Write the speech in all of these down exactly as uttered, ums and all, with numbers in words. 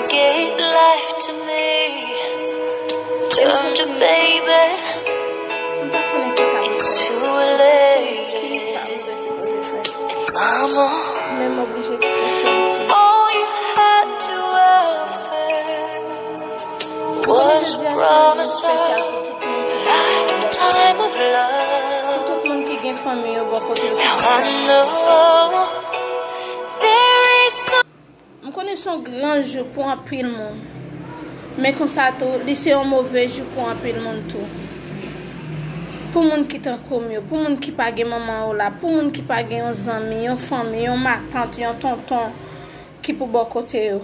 Gave life to me, turned a baby into a lady. And mama, all you had to offer was a promise of a lifetime of love. Tout moun ki gen fanmi yo bò kote yo. Now I know there is no M konnen se yon gran jou pou anpil moun. Men konsa tou, li se yon move jou pou anpil moun tou. Pou moun ki tankou m yo, pou moun ki pa gen manman yo la, pou moun ki pa gen yon zanmi, yon fanmi, yon matant, yon tonton ki pou bò kote yo.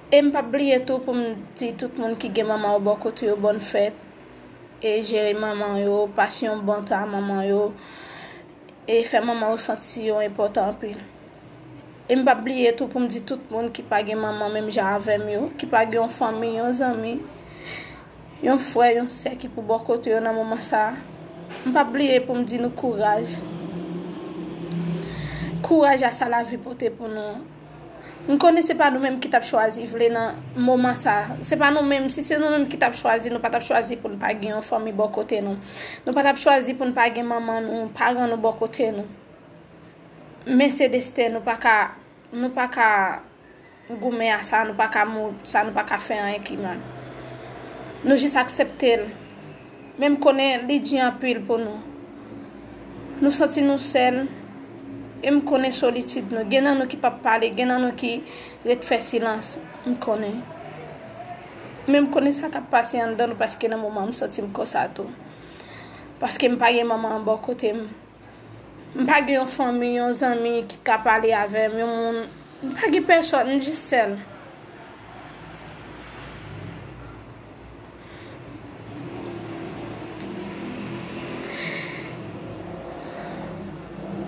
E m p ap bliye tou pou m di tout moun ki gen manman yo bò kote yo bòn fèt. E jere manman yo, pase yon bon tan a manman yo. E fè manman yo santi yo enpòtan anpil. E m p ap bliye tou pou m di tout moun ki pa gen manman menm jan avè m yo, ki pa gen yon fanmi, yon zanmi, yon frè, yon sè ki pou bò kote yo nan moman sa a. M p ap bliye pou m di nou kouraj. Kouraj a sa lavi pote pou nou. M konnen se pa nou menm ki t ap chwazi vle nan moman sa. Se pa nou menm, si se nou menm ki t ap chwazi, nou pa t ap chwazi pou n pa gen yon fanmi bò kote nou. Nou pa t ap chwazi pou n pa gen manman nou, paran nou bò kote nou. Men se desten, nou pa ka, nou pa ka goumen a sa, nou pa ka mou sa, nou pa ka fè anyen ki mal. Nou jis aksepte l. Men m konnen li di anpil pou nou. Nou santi nou sèl. E m konnen solitid nou. Gen nan nou ki p ap pale, gen nan nou ki ret fè silans. M konnen. Men m konnen sa k ap pase anndan nou paske nan moman m santi m konsa tou. Paske m pa gen manman an bò kote m. M pa gen yon fanmi, yon zanmi ki ka pale avè m, yon moun. M pa gen pèsòn, m jis sèl.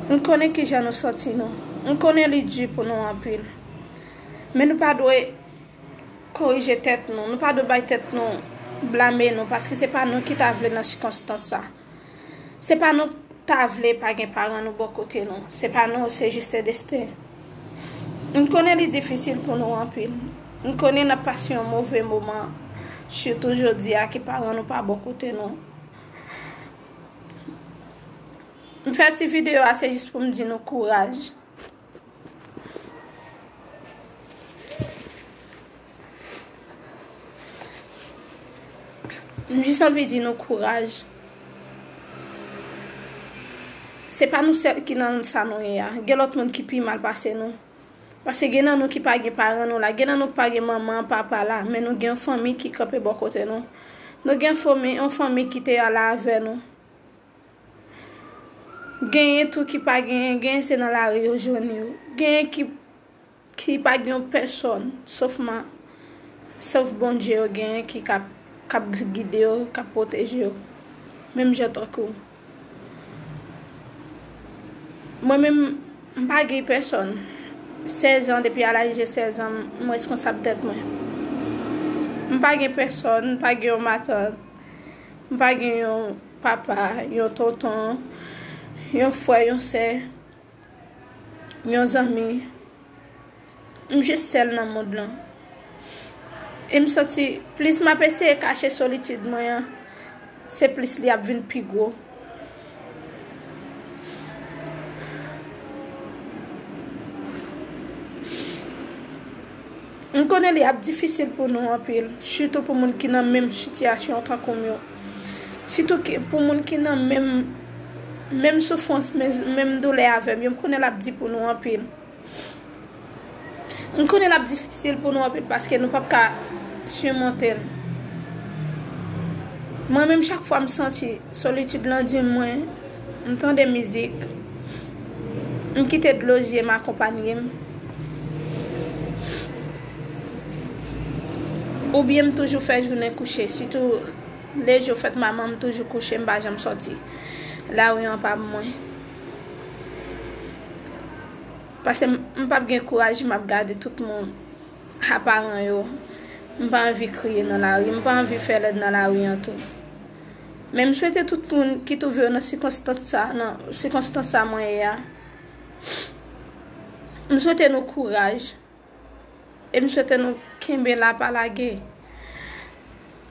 M konnen kijan nou santi nou. M konnen li di pou nou anpil. Men nou pa dwe korije tèt nou. Nou pa dwe bay tèt nou blame nou, paske se pa nou ki ta vle nan sikonstans sa. Se pa nou ta vle pa gen paran nou bò kote nou. Se pa nou, se jis se desten. M konnen li difisil pou nou anpil. M konnen n ap pase yon move moman, sitou jodi a ke paran nou pa bò kote nou. M fè ti videyo a, se jis pou m di nou kouraj. M jis anvi di nou kouraj. Se pa nou sèl ki nan sa nou ye a. Gen lòt moun ki pi mal pase nou. Paske gen nan nou ki pa gen paran nou la. Gen nan nou ki pa gen manman, papa la. Men nou gen yon fanmi ki kanpe bò kote nou. Nou gen fanmi, yon fanmi ki te la avè nou. Genyen tou ki pa genyen, genyen se nan lari yo jwenn yo. Genyen ki, ki pa gen yon pèsòn, sof ma, sof Bondye yo genyen ki k ap, k ap gide yo, k ap pwoteje yo. Menm jan tankou mwen menm, m pa gen pèsòn. Sèz an, depi a laj de sèz an, m reskonsab tèt mwen. M pa gen pèsòn, m pa gen yon matant, m pa gen yon papa, yon tonton, yon frè, yon sè, yon zanmi. M jis sèl nan mond lan. E m santi plis m ap eseye kache solitid mwen an, se plis li ap vin pi gwo. M konnen li ap difisil pou nou anpil, sitou pou moun ki nan menm sitiyasyon tankou m yo. Sitou ki, pou moun ki nan menm, menm soufrans, menm, menm doulè avè m yo. M konnen l ap di pou nou anpil. M konnen l ap difisil pou nou anpil paske nou p ap ka simonte l. Mwen menm, chak fwa m santi solitid lan di mwen, m tande mizik, m kite dlo zye m akonpanye m. Oubyen m toujou fè jounen kouche, sitou lejou fèt manman m toujou kouche, m pa janm sòti. Lari an pa mwen. Paske m, m p ap gen kouraj, m ap gade tout moun. Aparan yo. M pa anvi kriye nan lari, m pa anvi fè lèd nan lari an tou. Men m swete tout moun ki twouve yo nan sikonstans sa, nan sikonstans sa mwen ye a, M swete nou kouraj. E m swete nou kenbe la, pa lage.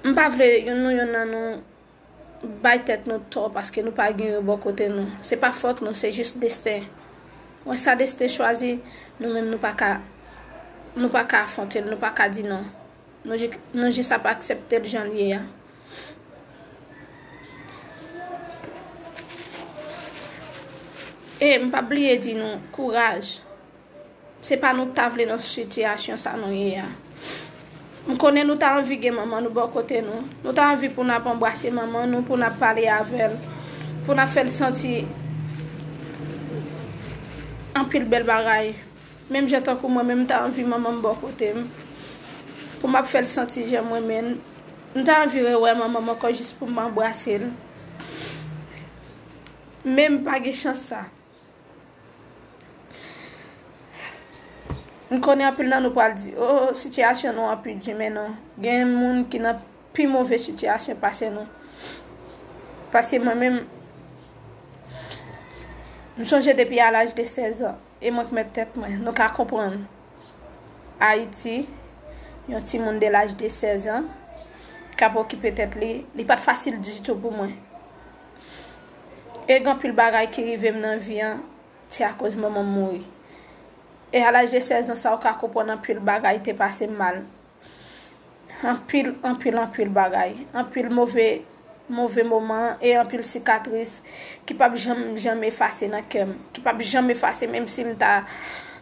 M pa vle youn nou youn nan nou bay tèt nou tò paske nou pa gen yo bò kote nou. Se pa fòt nou, se jis desten. Wè sa desten chwazi, nou menm nou pa ka, nou pa ka afwonte l, nou pa ka di non. Nou ji-, nou jis ap aksepte l jan l ye a. E m p ap bliye di nou kouraj. Se pa nou k ta vle nan sitiyasyon sa nou ye a. M konnen nou ta anvi gen manman nou bò kote nou. Nou ta anvi pou n ap anbrase manman nou, pou n ap pale avè l, pou n ap fè l santi anpil bèl bagay. Menm jan tankou mwen menm, m ta anvi manman m bò kote m, pou m ap fè l santi jan m renmen l. M ta anvi rewè manman m ankò jis pou m anbrase l. Men m pa gen chans sa. M konnen anpil nan nou pral di, "O, sitiyasyon nou an pi di," men non. Gen moun ki nan pi move sitiyasyon pase nou. Pase mwen menm, m sonje depi a laj de sèz an, e mwen k mèt tèt mwen, nou ka konprann. Ayiti, yon timoun de laj de sèz an k ap okipe tèt li, li pa t fasil ditou pou mwen. E gen anpil bagay ki rive m nan vi an, se akoz manman m mouri. E a laj de sèz an sa, ou ka konprann anpil bagay te pase m mal. Anpil, anpil, anpil bagay. Anpil move, move moman e anpil sikatris ki p ap janm, janm efase nan kè m. Ki p ap janm efase, menm si m ta,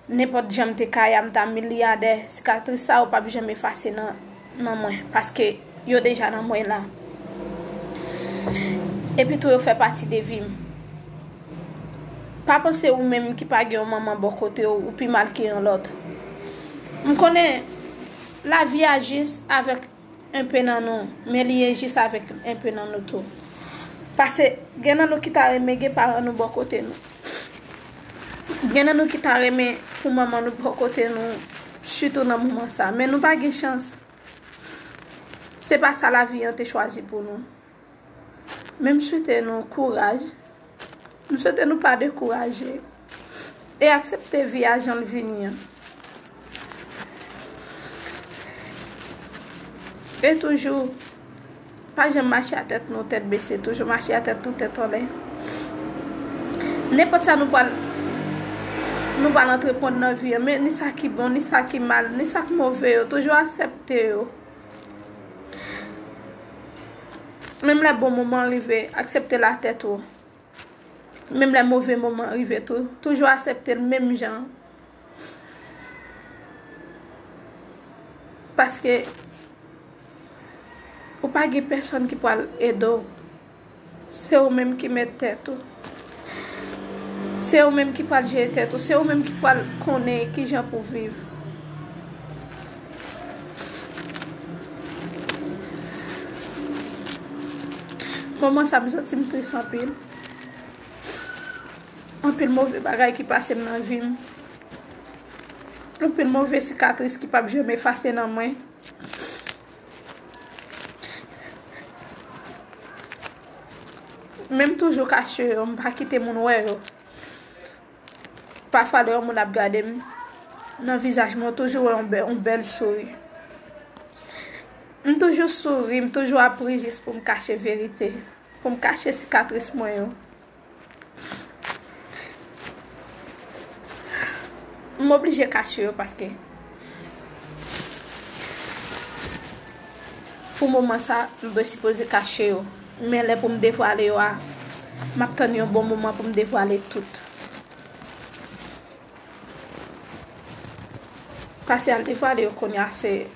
nenpòt jan m te kaya, m ta milyadè, sikatris sa yo p ap janm efase nan, nan mwen. Paske yo deja nan mwen la. Epi tou yo fè pati de vi m. Pa panse ou menm ki pa gen yon manman bò kote w, ou pi mal ke yon lòt. M konnen lavi a jis avèk enpe nan nou, men li enjis avèk enpe nan nou tou. Pase, gen nan nou ki ta renmen gen paran nou bò kote nou. Gen nan nou ki ta renmen pou manman nou bò kote nou, sitou nan moman sa. Men nou pa gen chans. Se pa sa lavi an te chwazi pou nou. Men m swete nou kouraj. M swete nou pa dekouraje. E aksepte vi a jan l vini an. E toujou, pa janm mache a tèt nou tèt bese. Toujou mache a tèt nou tèt anlè. Nenpòt sa nou pral, nou pral antreprann nan vi an, men ni sa ki bon, ni sa ki mal, ni sa k move yo, toujou aksepte yo. Menm lè bon moman rive, aksepte l a tèt ou. Menm lè move moman rive tou, toujou aksepte l menm jan. Paske ou pa gen pèsonn ki pral ede w. Se ou menm ki mèt tèt ou. Se ou menm ki pral jere tèt ou. Se ou menm ki pral konnen kijan pou w viv. Moman sa, m santi m tris anpil. Anpil move bagay ki pase m nan vi m. Anpil move sikatris ki p ap janm efase nan mwen. Men m toujou kache yo, m pa kite moun wè yo. Pafwa, lè yon moun ap gade m, nan vizaj mwen, ou toujou wè yon bè-, yon bèl souri. M toujou souri, m toujou ap ri jis pou m kache verite, pou m kache sikatris mwen yo. M oblije kache yo paske pou moman sa, m te sipoze kache yo. Men lè pou m devwale yo a, m ap tann yon bon moman pou m devwale tout. Pase al devwale yo kounye a, se